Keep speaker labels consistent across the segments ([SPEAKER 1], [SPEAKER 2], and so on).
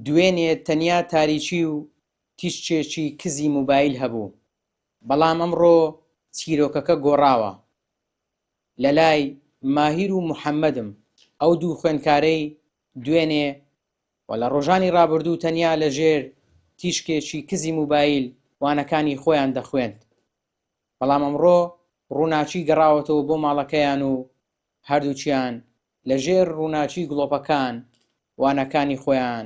[SPEAKER 1] دوێنێ تەنیا تاریکی و تیشکێکی کزی موبایل هەبوو، بەڵام ئەمڕۆ چیرۆکەکە گۆڕاوە. لەلای ماهیر و محەمەدم، ئەو دوو خوێندکارەی دوێنێ و لە ڕۆژانی ڕابردوو تەنیا لەژێر تیشکێکی کزی موبایل وانەکانی خۆیان دەخوێند، بەڵام ئەمڕۆ ڕووناکی گەڕاوەتەوە بۆ ماڵەکەیان و هەردووکیان لە ژێر ڕووناکی گڵۆپەکان وانەکانی خۆیان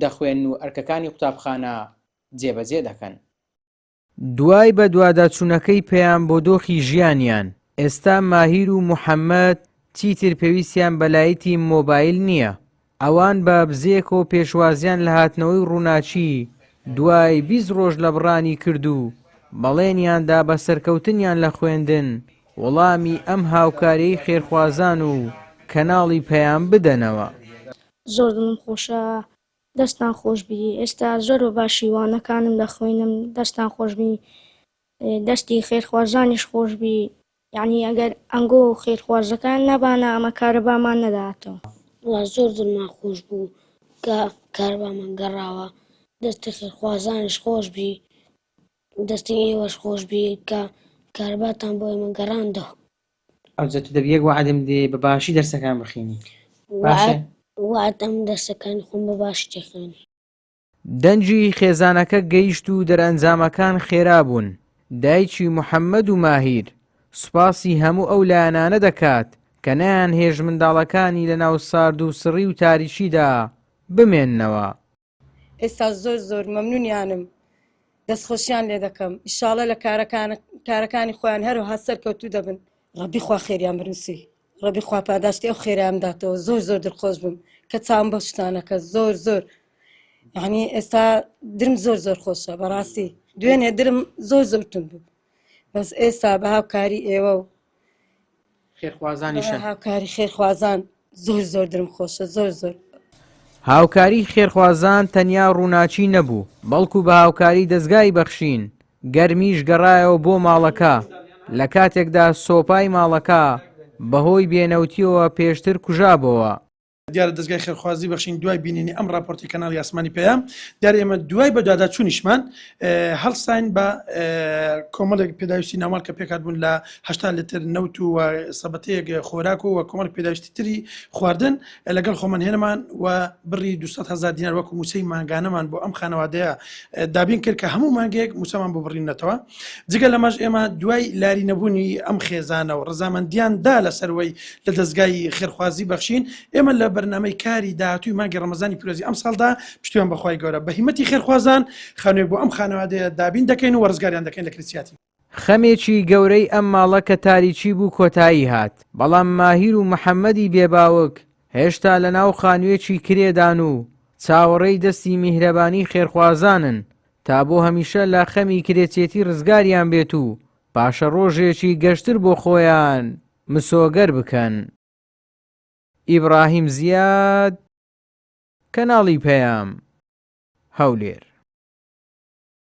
[SPEAKER 1] دەخوێنن و ئەرکەکانی قوتابخانە جێبەجێ دەکەن. دوای بەدواداچوونەکەی پەیام بۆ دۆخی ژیانیان، ئێستا ماهیر و محەمەد چیتر پێویستیان بە لایتی مۆبایل نییە، ئەوان بە بزێکەوە پێشوازیان لە هاتنەوەی ڕووناکی دوای 20 ڕۆژ لە بڕانی کرد و بەڵێنیان دا بە سەرکەوتنیان لە خوێندن وەڵامی ئەم هاوکاریەی خێرخوازان و کەناڵی پەیام بدەنەوە.
[SPEAKER 2] زۆر دڵم خۆشە دەستان خۆشبی ئێستا زۆر بە باشی وانەکانم دەخوێنم دەستان خۆشبی دەستی خێرخوازانیش خۆشبی یانی ئەگەر ئەنگۆ خێرخوازەکان نەبانە ئەمە کارەبامان نەدەهاتەوە.
[SPEAKER 3] وەڵا زۆر دڵمان خۆش بوو کە کارەبامان گەڕاوە دەستی خێرخوازانیش خۆش بی دەستی ئێوەش خۆش بی کە کارەباتان بۆ ئێمە گەڕاندەوە.
[SPEAKER 1] ئەوجا تو دەبی یەک وەعدم دێ بە باشی دەرسەکان بخینی باشە؟
[SPEAKER 3] وەعد ئەم دەرسەکانی خۆم بە باشی دەخوێنم.
[SPEAKER 1] دەنگی خێزانەکە گەیشت و دەرئەنجامەکان خێرا بوون، دایکی محەممەد و ماهیر سوپاسی هەموو ئەو لایەنانە دەکات کە نەیانهێشت منداڵەکانی لەناو سارد و سڕی و تاریکیدا بمێننەوە.
[SPEAKER 4] ئێستا زۆر زۆر مەمنونیانم دەستخۆشیان لێ دەکەم ئیشاڵە لە کارەکان کارەکانی خۆیان هەروها سەرکەوتوو دەبن ڕەبی خوا خێریان بنووسی ڕەبی خوا پاداشتی ئەو خێرایان داتەوە زۆر زۆر دڵخۆش بووم کە چاوم بەو شتانەکە زۆر زۆر یعنی ئێستا درم زۆر زۆر خۆشە بەڕاستی دوێنێ درم زۆر زۆر تون بوو بەس ئێستا بە هاوکاری ئێوە و
[SPEAKER 1] خێرخوازانیشە
[SPEAKER 4] هاوکاری خێرخوازان زۆر زۆر درم خۆشە زۆر زۆر.
[SPEAKER 1] هاوکاری خێرخوازان تەنیا ڕووناکی نەبوو، بەڵکو بە هاوکاری دەزگای بەخشین، گەرمیش گەڕایەوە بۆ ماڵەکە، لە کاتێکدا سۆپای ماڵەکە بەهۆی بێنەوتییەوە پێشتر کوژابۆوە.
[SPEAKER 5] دیارە دەزگای خێرخوازی بەخشین دوای بینینی ئەم ڕاپۆرتی کەناڵی ئاسمانی پەیام دیارە ئێمە دوای بەدواداچوونیشمان هەڵساین بە کۆمەڵێک پێداویستی ناوماڵ کە پێکات بوون لە 80 لتر نەوت و سەبەتەیەک خۆراک و کۆمەڵ پێداویستی تری خواردن لەگەڵ خۆمان هێنمان و بڕی 200 هزار دینار وەکو موچەی مانگانەمان بۆ ئەم خانەوادەیە دابین کرد کە هەموو مانگێک موچەمان بۆ بڕینەتەوە جگە لەمەش ئێمە دوای لاری نەبوونی ئەم خێزانە و ڕەزامەندیان دا لەسەروەی لە دەزگای خێرخوازی بەخشین ئێمە لە بەرنامەی کاری داهاتووی مانگی ڕەمەزانی پیرۆزی ئەمساڵدا پشتیوان بەخوای گەورە بە هیمەتی خێرخوازان خانووێک بۆ ئەم خانەوادەیە دابین دەکەین و ڕزگاریان دەکەین لە کرێچیاتی.
[SPEAKER 1] خەمێکی گەورەی ئەم ماڵە کە تاریکی بوو کۆتایی هات، بەڵام ماهیر و محەمەدی بێ باوک هێشتا لەناو خانوویەکی کرێدان و چاوەڕێی دەستی میهرەبانی خێرخوازانن تا بۆ هەمیشە لە خەمی کرێچێتی ڕزگاریان بێت و پاشەڕۆژێکی گەشتر بۆ خۆیان مسۆگەر بکەن. ئیبڕاهیم زیاد، کەناڵی پەیام، هەولێر.